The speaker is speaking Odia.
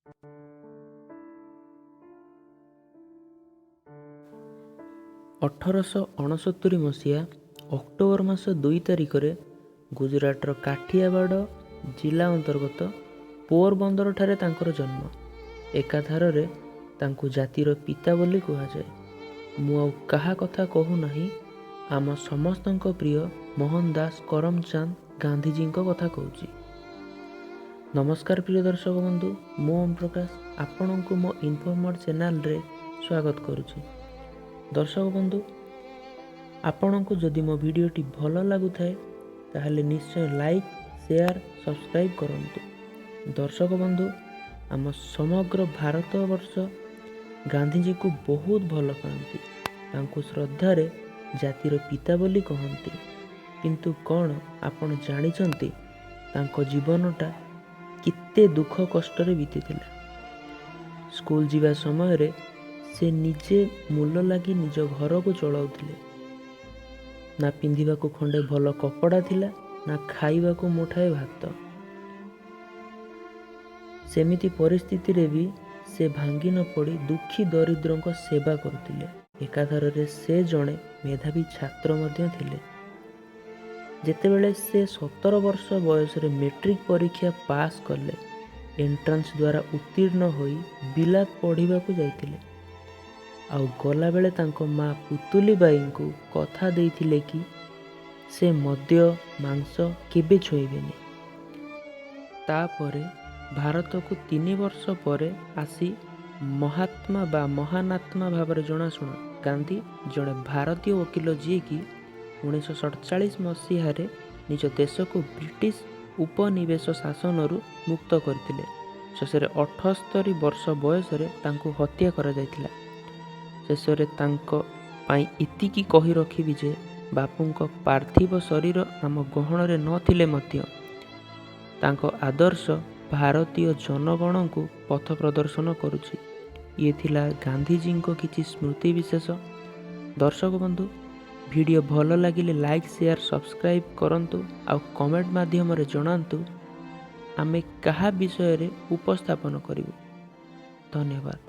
1869 ମସିହା ଅକ୍ଟୋବର ମାସ 2 ତାରିଖରେ ଗୁଜୁରାଟର କାଠିଆବାଡ଼ ଜିଲ୍ଲା ଅନ୍ତର୍ଗତ ପୋରବନ୍ଦରଠାରେ ତାଙ୍କର ଜନ୍ମ। ଏକାଧାରରେ ତାଙ୍କୁ ଜାତିର ପିତା ବୋଲି କୁହାଯାଏ। ମୁଁ ଆଉ କାହା କଥା କହୁନାହିଁ, ଆମ ସମସ୍ତଙ୍କ ପ୍ରିୟ ମୋହନ ଦାସ କରମଚାନ୍ଦ ଗାନ୍ଧିଜୀଙ୍କ କଥା କହୁଛି। ନମସ୍କାର ପ୍ରିୟ ଦର୍ଶକ ବନ୍ଧୁ, ମୁଁ ଓମ୍ ପ୍ରକାଶ ଆପଣଙ୍କୁ ମୋ ଇନଫର୍ମର ଚ୍ୟାନେଲରେ ସ୍ୱାଗତ କରୁଛି। ଦର୍ଶକ ବନ୍ଧୁ, ଆପଣଙ୍କୁ ଯଦି ମୋ ଭିଡ଼ିଓଟି ଭଲ ଲାଗୁଥାଏ, ତାହେଲେ ନିଶ୍ଚୟ ଲାଇକ୍, ସେୟାର, ସବସ୍କ୍ରାଇବ୍ କରନ୍ତୁ। ଦର୍ଶକ ବନ୍ଧୁ, ଆମ ସମଗ୍ର ଭାରତବର୍ଷ ଗାନ୍ଧିଜୀକୁ ବହୁତ ଭଲ ପାଆନ୍ତି। ତାଙ୍କୁ ଶ୍ରଦ୍ଧାରେ ଜାତିର ପିତା ବୋଲି କହନ୍ତି। କିନ୍ତୁ କ'ଣ ଆପଣ ଜାଣିଛନ୍ତି, ତାଙ୍କ ଜୀବନଟା କେତେ ଦୁଃଖ କଷ୍ଟରେ ବିତିଥିଲା? ସ୍କୁଲ ଯିବା ସମୟରେ ସେ ନିଜେ ମୂଲ ଲାଗି ନିଜ ଘରକୁ ଚଳାଉଥିଲେ। ନା ପିନ୍ଧିବାକୁ ଖଣ୍ଡେ ଭଲ କପଡ଼ା ଥିଲା, ନା ଖାଇବାକୁ ମୁଠାଏ ଭାତ। ସେମିତି ପରିସ୍ଥିତିରେ ବି ସେ ଭାଙ୍ଗି ନ ପଡ଼ି ଦୁଃଖୀ ଦରିଦ୍ରଙ୍କ ସେବା କରୁଥିଲେ। ଏକାଧାରରେ ସେ ଜଣେ ମେଧାବୀ ଛାତ୍ର ମଧ୍ୟ ଥିଲେ। ଯେତେବେଳେ ସେ 17 ବର୍ଷ ବୟସରେ ମେଟ୍ରିକ ପରୀକ୍ଷା ପାସ୍ କଲେ, ଏଣ୍ଟ୍ରାନ୍ସ ଦ୍ୱାରା ଉତ୍ତୀର୍ଣ୍ଣ ହୋଇ ବିଲାତ ପଢ଼ିବାକୁ ଯାଇଥିଲେ। ଆଉ ଗଲାବେଳେ ତାଙ୍କ ମା ପୁତୁଲିବାଈଙ୍କୁ କଥା ଦେଇଥିଲେ କି ସେ ମଦ୍ୟ ମାଂସ କେବେ ଛୁଇଁବେନି। ତାପରେ ଭାରତକୁ 3 ବର୍ଷ ପରେ ଆସି ମହାତ୍ମା ବା ମହାନାତ୍ମା ଭାବରେ ଜଣାଶୁଣା ଗାନ୍ଧୀ ଜଣେ ଭାରତୀୟ ଓକିଲ, ଯିଏକି 1947 ମସିହାରେ ନିଜ ଦେଶକୁ ବ୍ରିଟିଶ ଉପନିବେଶ ଶାସନରୁ ମୁକ୍ତ କରିଥିଲେ। ଶେଷରେ 78 ବର୍ଷ ବୟସରେ ତାଙ୍କୁ ହତ୍ୟା କରାଯାଇଥିଲା। ଶେଷରେ ତାଙ୍କ ପାଇଁ ଏତିକି କହି ରଖିବି ଯେ ବାପୁଙ୍କ ପାର୍ଥିବ ଶରୀର ଆମ ଗହଣରେ ନଥିଲେ ମଧ୍ୟ ତାଙ୍କ ଆଦର୍ଶ ଭାରତୀୟ ଜନଗଣଙ୍କୁ ପଥ ପ୍ରଦର୍ଶନ କରୁଛି। ଇଏ ଥିଲା ଗାନ୍ଧିଜୀଙ୍କ କିଛି ସ୍ମୃତି ବିଶେଷ। ଦର୍ଶକ ବନ୍ଧୁ, ଭିଡ଼ିଓ ଭଲ ଲାଗିଲେ ଲାଇକ୍, ସେୟାର, ସବସ୍କ୍ରାଇବ୍ କରନ୍ତୁ ଆଉ କମେଣ୍ଟ ମାଧ୍ୟମରେ ଜଣାନ୍ତୁ ଆମେ କାହା ବିଷୟରେ ଉପସ୍ଥାପନ କରିବୁ। ଧନ୍ୟବାଦ।